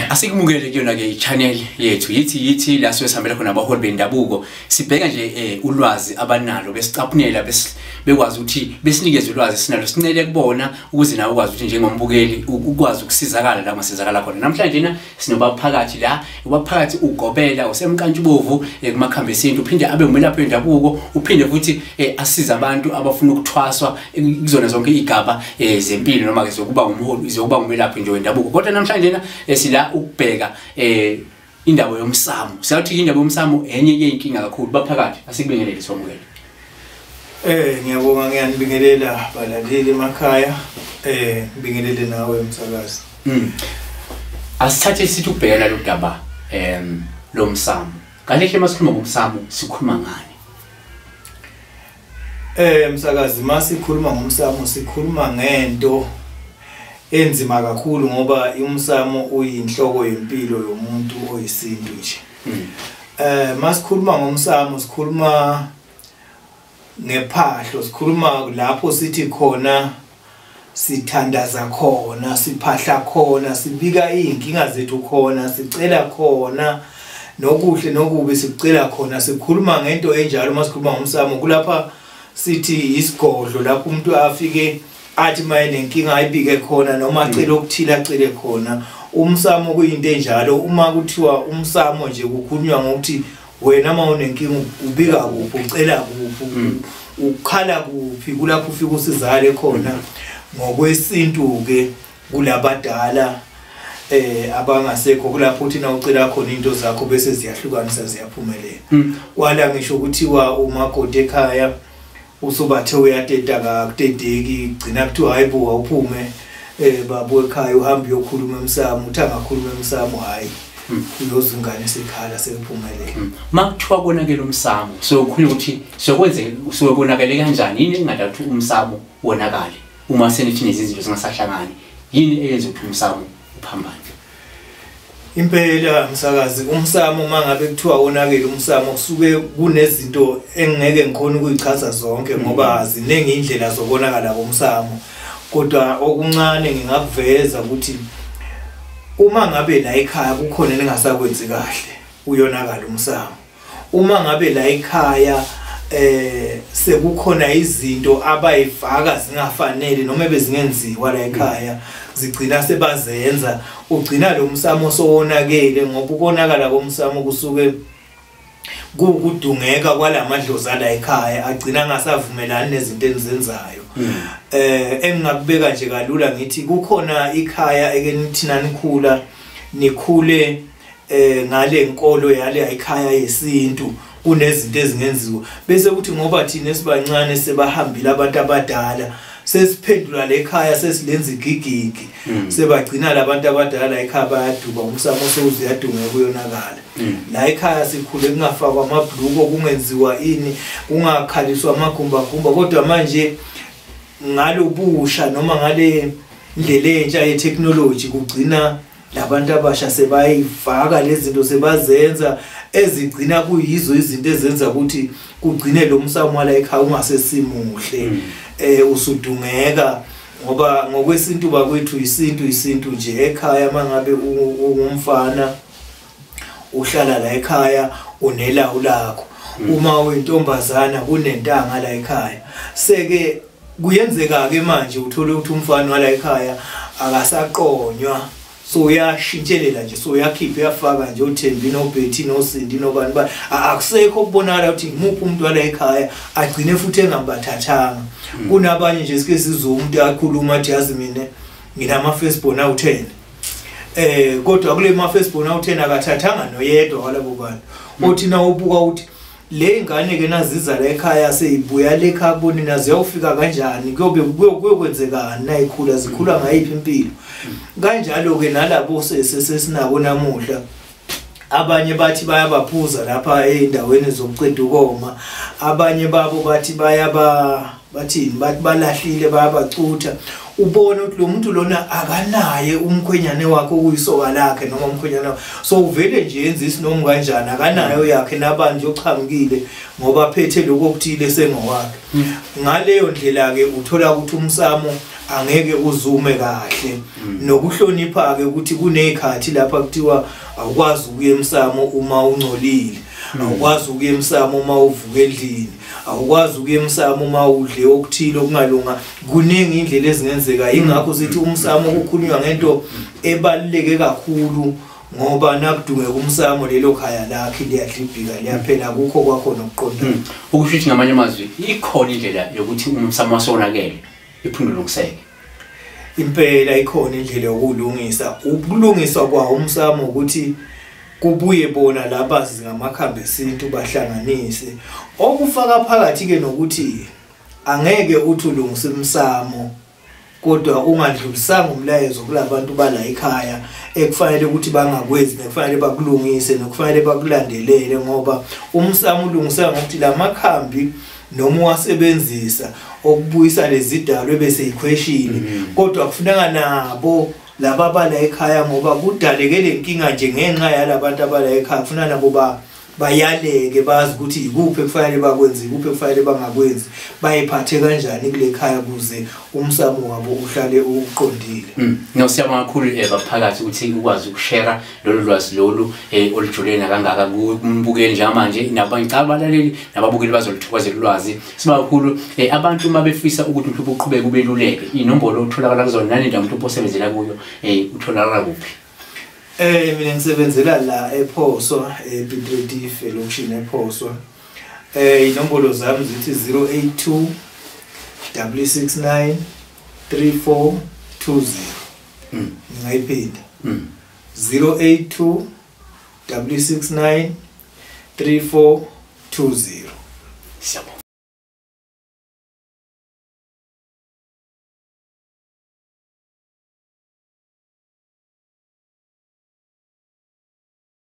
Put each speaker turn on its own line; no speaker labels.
Asikumukele kuyona ke i-channel yethu yithi la sihambela khona abaholi bendabuko, sibheka nje ulwazi abanalo besicaphunela bekwazi ukuthi besinikeze ulwazi sinalo sincele kubona ukuze nawe ukwazi ukuthi njengombukeli ukwazi ukusizakala la ungasizakala khona. Namhlanje na sinobaphakathi la, ubaphakathi ugobela usemkantshubovu kumakhambi esintu, uphinde abe umelaphi wendabuko, uphinde futhi asize abantu abafuna ukuthwaswa kuzona zonke igaba zempilo noma ke zokuba umholi, zokuba umelaphi nje wendabuko. Kodwa namhlanje na sila ukubheka indaba yomsamo. Siyathi indaba yomsamo enye yeyinkinga kakhulu. Baphakathi asikubingelele somukele.
Ngiyabonga, ngiyanibingelela balaleli emakhaya. Ngibingelele nawe umsakazi.
Asithathe sithi ukubhekana lo daba lomsamo. Kahle masikhuluma ngomsamo sikhuluma ngani?
Msakazi, masikhuluma ngomsamo sikhuluma ngento enzima kakhulu ngoba umsamo uyinhloko yempilo yomuntu oyisintu nje. Masikhuluma ngomsamo sikhuluma ngephahlo, sikhuluma lapho sithi khona sithandaza khona, siphahla khona, sibika izinkinga zethu khona, sicela khona nokuhle nokubi sikucela khona. Sikhuluma ngento enjalo masikhuluma ngomsamo. Kulapha sithi isigodlo lapho umuntu afike athi mayenenkinga ayibike khona noma acele okuthile acele khona. Umsamo kuyinto enjalo. Uma kuthiwa umsamo nje kukhulunywa ngokuthi wena uma unenkinga ubika kuphi, ucela kuphi, ukhala kuphi, kulapho ufika usizale khona. Ngokwesintu ke kulabadala abangasekho kulapho uthi na ucela khona into zakho bese ziyahlukanisa ziyaphumelela. Wala ngisho ukuthiwa umakoti ekhaya usubathe uyateta kakutedeki, gcina kuthiwa hayibo awuphume babo ekhaya uhambe uyokhuluma emsamo, uthi angakhuluma emsamo hayi uyozungane sekhala sekuphumelela.
Makuthiwa konakele umsamo sokukhuluma ukuthi sokwenzeke sokonakele kanjani, yini engadathu umsamo wonakale uma senithi nezinto zingasahlangani, yini eyenza ukuthi umsamo uphambane?
Impela msakazi, umsamo uma ngabe kuthiwa wonakele umsamo kusuke kunezinto engeke ngikhona ukuyichaza zonke ngoba ziningi indlela zokonakala komsamo. Kodwa okuncane ngingakuveza ukuthi uma ngabe la ekhaya kukhona engingasakwenzi kahle uyonakala umsamo. Uma ngabe la ekhaya sekukhona izinto abayifaka zingafanele noma bezingenziwa la ekhaya zigcina sebazenza, ugcina lo msamo sowonakele. Ngoba ukonakala komsamo kusuke kukudungeka kwalamadlozi la ekhaya agcina angasavumelani nezinto enizenzayo. Engingakubeka nje kalula ngithi kukhona ikhaya eke nithina nikhula nikhule ngale nkolo yale ekhaya yesintu kunezinto ezingenziwa, bese kuthi ngoba thina sibancane sebahambile abantu abadala sesiphendula lekhaya sesilenza igigigi, sebagcina labantu abadala la ekhaya bayaduba, umsamo sewuziyadunga kuyonakala. La ekhaya sikhule kungafakwa amabhluko, kungenziwa ini, kungakhaliswa amagumbagumba, kodwa manje ngalobusha noma ngale ndlela entsha ye-technology kugcina labantu abasha sebayifaka lezi zinto sebazenza ezigcina kuyizo izinto ezenza ukuthi kugcine lo msamo wala ekhaya ungasesimuhle, usudungeka. Ngoba ngokwesintu bakwethu isintu nje ekhaya mangabe ungumfana uhlala la ekhaya unelawu lakho, uma uyintombazana kunentanga la ekhaya. Seke kuyenzeka ke manje uthole ukuthi umfana wala ekhaya akasaqonywa, so uyashintshelela nje, so uyakhipha uyafaka nje uThembi noBetty noSindi nobani ba akusekho kubonakala ukuthi ngimuphi umuntu wala ekhaya agcine futhi engambathathanga. Kunabanye nje sike sizwe umuntu akhuluma athi yazi mina nginama firstborn awu10, kodwa kule ma firstborn awu10 akathathanga noyedwa walabo bantu. Uthi na ubuka uthi le ingane ke naziza la ekhaya seyibuya le ekhaya kuboni nazo yawufika kanjani, kuyobe kuyokwenzekani nayikhula, zikhula ngayiphi impilo. Kanjalo ke nalabo sesinako namuhla abanye bathi bayabaphuza lapha eindaweni zokuceda ukoma, abanye babo bathi bathini bathi balahlile bayabacutha. Ubona ukuthi lo muntu lona akanaye umkhwenyane wakhe okuyisoka lakhe noma umkhwenyane, so uvele nje yenza isinomu kanjani akanayo yakhe nabanje ochamukile ngoba phethe lokho okuthile sengowakhe. Ngaleyo ndlela ke uthola ukuthi umsamo Angeke uzume kahle. Nokuhlonipha ke ukuthi kunezikhathi lapha kuthiwa awukwazi ukuya emsamo uma ungcolile, awukwazi ukuya emsamo uma uvuka endlini, awukwazi ukuya emsamo uma udle okuthile okungalunga. Kuningi indlela ezingenzeka, ingakho sithi umsamo kukhulunywa ngento ebaluleke kakhulu, ngoba nakudungeka umsamo lelo khaya lakhe liyadlibhika, liyaphela, kukho kwakho nokuqonda.
Ukusho ukuthi ngamanye amazwi ikhona indlela yokuthi umsamo wasonakele iphinde ulungiseke.
Impela ikhona indlela yokulungisa. Ukulungiswa kwawo umsamo ukuthi kubuye bona labazi ngamakhambi esintu bahlanganise, okufaka phakathi ke nokuthi angeke uthi ulungise umsamo kodwa ungadlulisanga umlayezo kulabantu bala ekhaya ekufanele ukuthi bangakwenzi, nekufanele bakulungise, nekufanele bakulandelele, ngoba umsamo ulungiseka ngokuthi lamakhambi noma uwasebenzisa okubuyisa lezidalo ebese ikhweshile, kodwa kufuneka nabo laba bala ekhaya, ngoba kudaleke lenkinga nje ngenxa yalabantu abala ekhaya, kufuna nabo bayaleke bazi ukuthi ikuphi ekufanele bakwenze, ikuphi ekufanele bangakwenzi, bayiphathe kanjani kule khaya kuze umsamo wabo uhlale uqondile.
No, siyabonga kakhulu baphakathi ukuthi ukwazi ukushare lolu lwazi lolu olujulene kangaka kumbukeli njengamanje, nabanye abalaleli nababukeli bazolithokozela ulwazi. Sibonga kakhulu. Abantu uma befisa ukuthi mhlawumbe uqhubeke ubeluleke, inombolo otholakala kuzona nani ndawo mhlawumbe osebenzela kuyo, utholakala kuphi?
Mina ngisebenzela la ePhoso, ePiet Retief elokishini ePhoso. Inombolo zami zithi 082 669 3420. Ngingayiphinda. 082 669 3420.
Siyabonga.